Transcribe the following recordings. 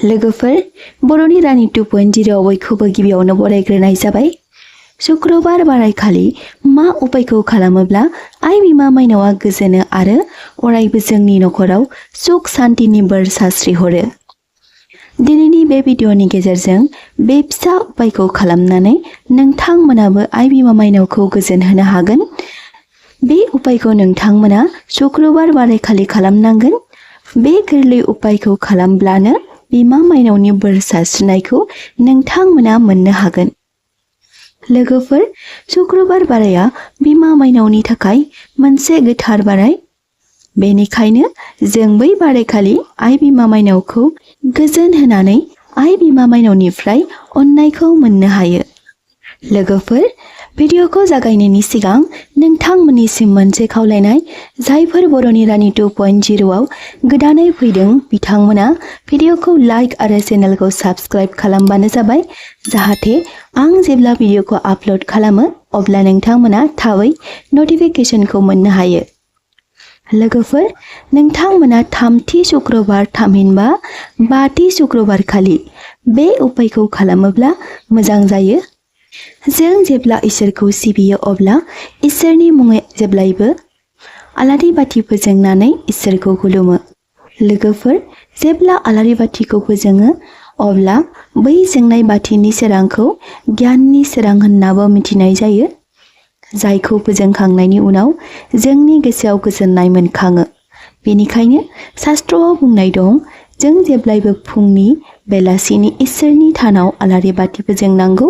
लोगोफोर बर'नि रानि 2.0 बयखौबो गिबियावनो बरायग्रोनाय जाबाय। शुक्रबार बारायखालि मा उपायखौ खालामोब्ला आइ बिमा माइनावआ गोजोनो आरो अरायबो जोंनि नखराव सुख शान्तिनि बोर सास्रि हरो। दिनैनि बे भिडिअनि गेजेरजों बे फिसा उपायखौ खालामनानै नोंथांमोनाबो आइ बिमा माइनावखौ गोजोन होनो हागोन। बे उपायखौ नोंथांमोना शुक्रबार बारायखालि खालामनांगोन। बे गोरलै उपायखौ खालामब्लानो बिमा माइनावनि बोर सास्रिनायखौ नोंथांमोना मोननो हागोन। लोगोफोर, शुक्रबार बाराया बिमा माइनावनि थाखाय मोनसे गोथार बाराय। बेनिखायनो जों बै बारायखालि आइ बिमा माइनावखौ गोजोन होनानै आइ बिमा माइनावनिफ्राय अननायखौ मोननो हायो। लोगोफोर, भिडिअखौ जागायनायनि सिगां नोंथांमोननिसिम मोनसे खावलायनाय, जायफोर बर'नि रानि 2.0 गोदानै फैदों बिथांमोना भिडिअखौ लाइक आरो चेनेलखौ साबस्क्राइब खालामबानो जाबाय, जाहाथे आं जेब्ला भिडिअखौ आपल'ड खालामो अब्ला नोंथांमोना थाबै नटिफिकेशनखौ मोननो हायो। लोगोफोर, नोंथांमोना थामथि शुक्रबार थामहिनबा 5थि शुक्रबार खालि बे उपायखौ खालामोब्ला मोजां जायो। जों जेब्ला इसोरखौ सिबियो अब्ला इसोरनि मुङै जेब्लायबो आलारि बाथि फोजोंनानै इसोरखौ खुलुमो। लोगोफोर, जेब्ला आलारि बाथिखौ फोजोङो अब्ला बै जोंनाय बाथिनि सोरांखौ गियाननि सोरां होननाबो मिथिनाय जायो, जायखौ फोजोंखांनायनि उनाव जोंनि गोसोआव गोजोननाय मोनखाङो। बेनिखायनो शास्त्रआव बुंनाय दं, जों जेब्लायबो फुंनि बेलासिनि इसोरनि थानाव आलारि बाथि फोजोंनांगौ।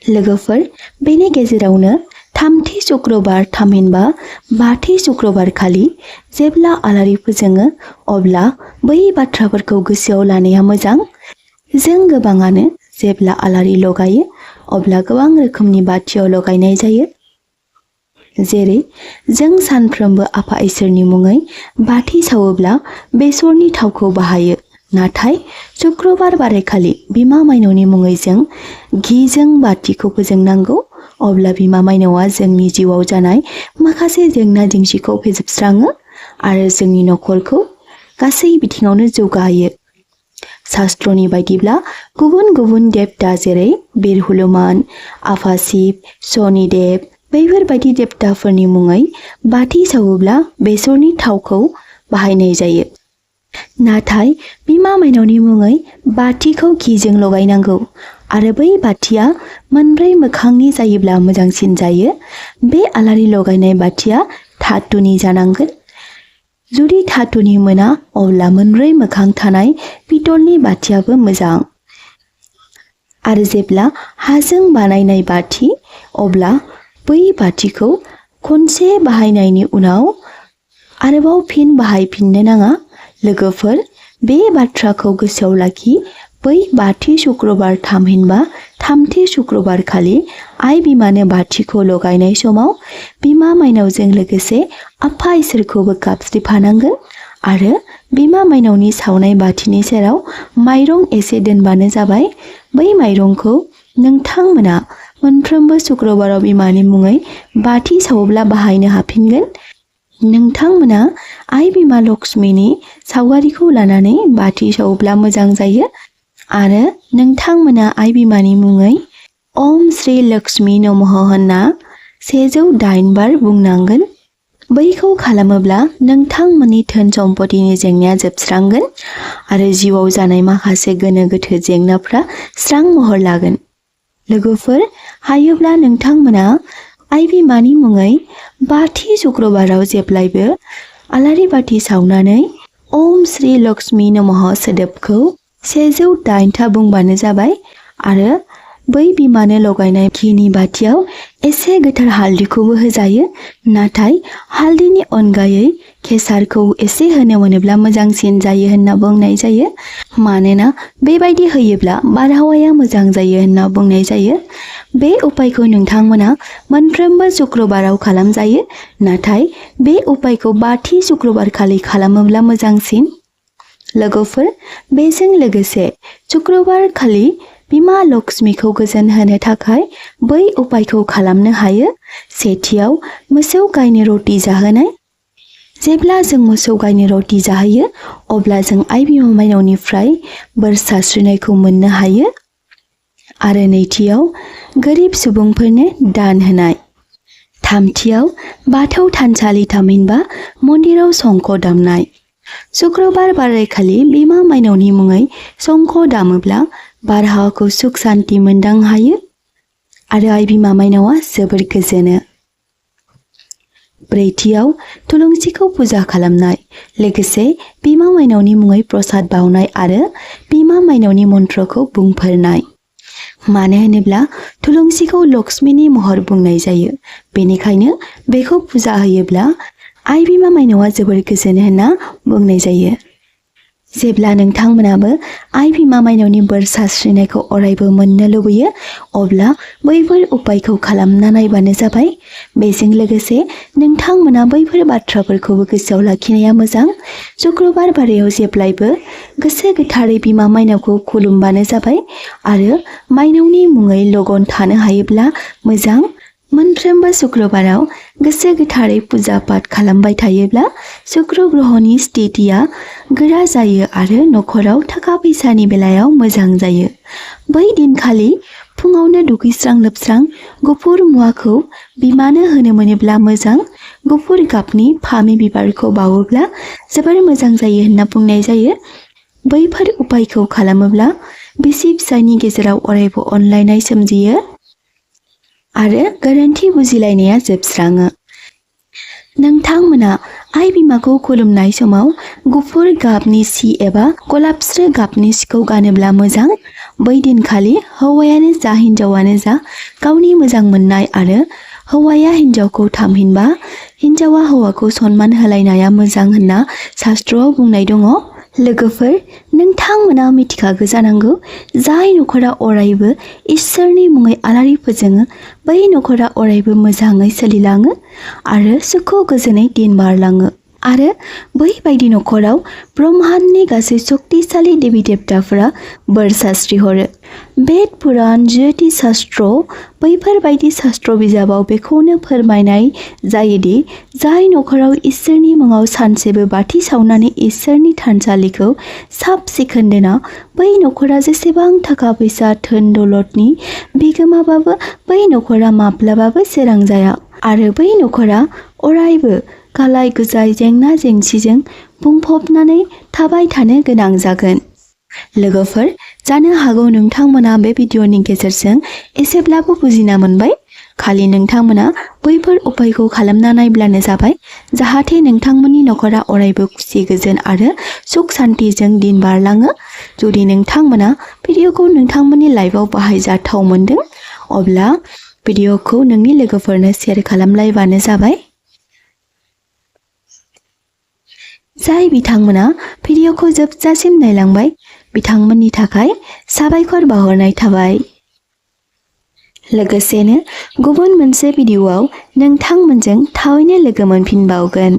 लोगोफोर, बेनि गेजेरावनो थामथि शुक्रबार थामहिनबा 5थि शुक्रबार खालि जेब्ला आलारि फोजोङो अब्ला बै बाथ्राफोरखौ गोसोआव लानाया मोजां। जों गोबाङानो जेब्ला आलारि लगायो अब्ला गोबां रोखोमनि बाथियाव लगायनाय जायो। जेरै जों सानफ्रोमबो आफा इसोरनि मुङै बाथि सावोब्ला बेसरनि थावखौ बाहायो, नाथाय शुक्रबार बारायखालि बिमा माइनावनि मुङै जों घिजों बाथिखौ फोजोंनांगौ। अब्ला बिमा माइनावआ जोंनि जिउआव जानाय माखासे जेंना जेंसिखौ फोजोबस्राङो आरो जोंनि नखरखौ गासै बिथिङावनो जौगाहोयो। शास्त्रनि बायदिब्ला गुबुन गुबुन देबता जेरै बिर हनुमान, आफा शिब, शनिदेव बैफोरबायदि देबताफोरनि मुङै बाथि सावोब्ला बेसरनि थावखौ बाहायनाय जायो। नाथाय बिमा माइनावनि मुङै बाथिखौ घिजों लगायनांगौ आरो बै बाथिया मोनब्रै मोखांनि जायोब्ला मोजांसिन जायो। बे आलारि लगायनाय बाथिया धातुनि जानांगोन। जुदि धातुनि मोना अब्ला मोनब्रै मोखां थानाय पितलनि बाथियाबो मोजां। आरो जेब्ला हाजों बानायनाय बाथि अब्ला बै बाथिखौ खनसे बाहायनायनि उनाव आरोबाव फिन बाहायफिननो नाङा। लोगोफोर, बे बाथ्राखौ गोसोआव लाखि, बै 5थि शुक्रबार थामहिनबा थामथि शुक्रबार खालि आइ बिमानो बाथिखौ लगायनाय समाव बिमा माइनावजों लोगोसे आफा इसोरखौबो गाबज्रिफानांगोन आरो बिमा माइनावनि सावनाय बाथिनि सेराव माइरं एसे दोनबानो जाबाय। बै माइरंखौ नोंथांमोना मोनफ्रोमबो शुक्रबाराव बिमानि मुङै बाथि सावोब्ला बाहायनो हाफिनगोन। नोंथांमोना आइ बिमा लक्ष्मीनि सावगारिखौ लानानै बाथि सावोब्ला मोजां जायो आरो नोंथांमोना आइ बिमानि मुङै ओम श्री लक्ष्मी नमः होनना 108 बार बुंनांगोन। बैखौ खालामोब्ला नोंथांमोननि धोन सम्पतिनि जेंनाया जोबस्रांगोन आरो जिउआव जानाय माखासे गोनो गोथो जेंनाफ्रा स्रां महर लागोन। लोगोफोर, हायोब्ला नोंथांमोना आइ बिमानि मुङै 5थि शुक्रबाराव जेब्लायबो आलारि बाथि सावनानै ओम श्री लक्ष्मी नमः सोदोबखौ 108 था बुंबानो जाबाय आरो बै बिमानो लगायनाय घिनि बाथियाव एसे गोथार हालदैखौबो होजायो, नाथाय हालदैनि अनगायै केसारखौ एसे होनो मोनोब्ला मोजांसिन जायो होनना बुंनाय जायो। मानोना बेबायदि होयोब्ला बारहावाया मोजां जायो होनना बुंनाय जायो। बे उपायखौ नोंथांमोना मोनफ्रोमबो शुक्रबाराव खालामजायो, नाथाय बे उपायखौ 5थि शुक्रबार खालि खालामोब्ला मोजांसिन। लोगोफोर, बेजों लोगोसे शुक्रबार खालि बिमा लक्ष्मीखौ गोजोन होनो थाखाय बै उपायखौ खालामनो हायो। सेथियाव मोसौ गायनो रटि जाहोनाय। जेब्ला जों मोसौ गायनो रटि जाहोयो अब्ला जों आइ बिमा माइनावनिफ्राय बोर सारस्रिनायखौ मोननो हायो। आरो नैथियाव गोरिब सुबुंफोरनो दान होनाय। थामथियाव बाथौ थानसालि थामहिनबा मन्दिराव शंख दामनाय। शुक्रबार बारायखालि बिमा माइनावनि मुङै शंख दामोब्ला बारहावाखौ सुख सान्ति मोनदां हायो आरो आइ बिमा माइनावा जोबोर गोजोनो। ब्रैथियाव थुलुंसिखौ फुजा खालामनाय, लोगोसे बिमा माइनावनि मुङै प्रसाद बावनाय आरो बिमा माइनावनि मन्त्रखौ बुंफोरनाय। मानो होनोब्ला थुलुंसिखौ लक्ष्मीनि महर बुंनाय जायो, बेनिखायनो बेखौ फुजा होयोब्ला आइ बिमा माइनावा जोबोर गोजोनो होनना बुंनाय जायो। जेब्ला नोंथांमोनाबो आइ बिमा माइनावनि बोर सारस्रिनायखौ अरायबो मोननो लुबैयो अब्ला बैफोर उपायखौ खालामना नायबानो जाबाय। बेजों लोगोसे नोंथांमोना बैफोर बाथ्राफोरखौबो गोसोआव लाखिनाया मोजां। शुक्रबार बारायाव जेब्लायबो गोसो गोथारै बिमा माइनावखौ खुलुमबानो जाबाय आरो माइनावनि मुङै लगन थानो हायोब्ला मोजां। मोनफ्रोमबो शुक्रबाराव गोसो गोथारै फुजा पाठ खालामबाय थायोब्ला शुक्र ग्रहनि स्थितिया गोरा जायो आरो नखराव थाखा फैसानि बेलायाव मोजां जायो। बै दिनखालि फुङावनो दुगैस्रां लोबस्रां गुफुर मुवाखौ बिमानो होनो मोनोब्ला मोजां। गुफुर गाबनि फामि बिबारखौ बावोब्ला जोबोर मोजां जायो होनना बुंनाय जायो। बैफोर उपायखौ खालामोब्ला बिसि फिसायनि गेजेराव अरायबो अनलायनाय सोमजियो आरो गोरोन्थि बुजिलायनाया जोबस्राङो। नोंथांमोना आइ बिमाखौ खुलुमनाय समाव गुफुर गाबनि सि एबा गलाबस्रो गाबनि सिखौ गानोब्ला मोजां। बै दिनखालि हौवायानो जा हिन्जावानो जा गावनि मोजां मोननाय आरो हौवाया हिन्जावखौ थामहिनबा हिन्जावा हौवाखौ सनमान होलायनाया मोजां होनना शास्त्रआव बुंनाय दङ। लोगोफोर, नोंथांमोना मिथिखागौ जानांगौ, जाय नखरा अरायबो इसोरनि मुङै आलारि फोजोङो बै नखरा अरायबो मोजाङै सोलिलाङो आरो सुखु गोजोनै दिन बारलाङो आरो बैबायदि नखराव ब्रह्माण्डनि गासै सक्तिशाली देबि देवताफोरा बोर सारस्रि हरो। बेद पुराण ज्योतिष शास्त्र बैफोरबायदि शास्त्र बिजाबाव बेखौनो फोरमायनाय जायोदि जाय नखराव इसोरनि मुङाव सानसेबो बाथि सावनानै इसोरनि थानसालिखौ साब सिखोन दोना बै नखरा जेसेबां थाखा फैसा धोन दौलतनि बिगोमाबाबो बै नखरा माब्लाबाबो सोरां जाया आरो बै नखरा अरायबो गालाय गुजाय जेंना जेंसिजों बुंफबनानै थाबाय थानो गोनां जागोन। लोगोफोर, जानो हागौ नोंथांमोना बे भिडिअनि गेजेरजों एसेब्लाबो बुजिना मोनबाय। खालि नोंथांमोना बैफोर उपायखौ खालामना नायब्लानो जाबाय, जाहाथे नोंथांमोननि नखरा अरायबो खुसि गोजोन आरो सुख सान्तिजों दिन बारलाङो। जुदि नोंथांमोना भिडिअखौ नोंथांमोननि लाइफआव बाहायजाथाव मोनदों अब्ला भिडिअखौ नोंनि लोगोफोरनो शेयार खालामलायबानो जाबाय। जाय बिथांमोना भिडिअखौ जोबजासिम नायलांबाय बिथांमोननि थाखाय साबायखर बावहरनाय थाबाय। लोगोसेनो गुबुन मोनसे भिडिअआव नोंथांमोनजों थाबैनो लोगो मोनफिनबावगोन।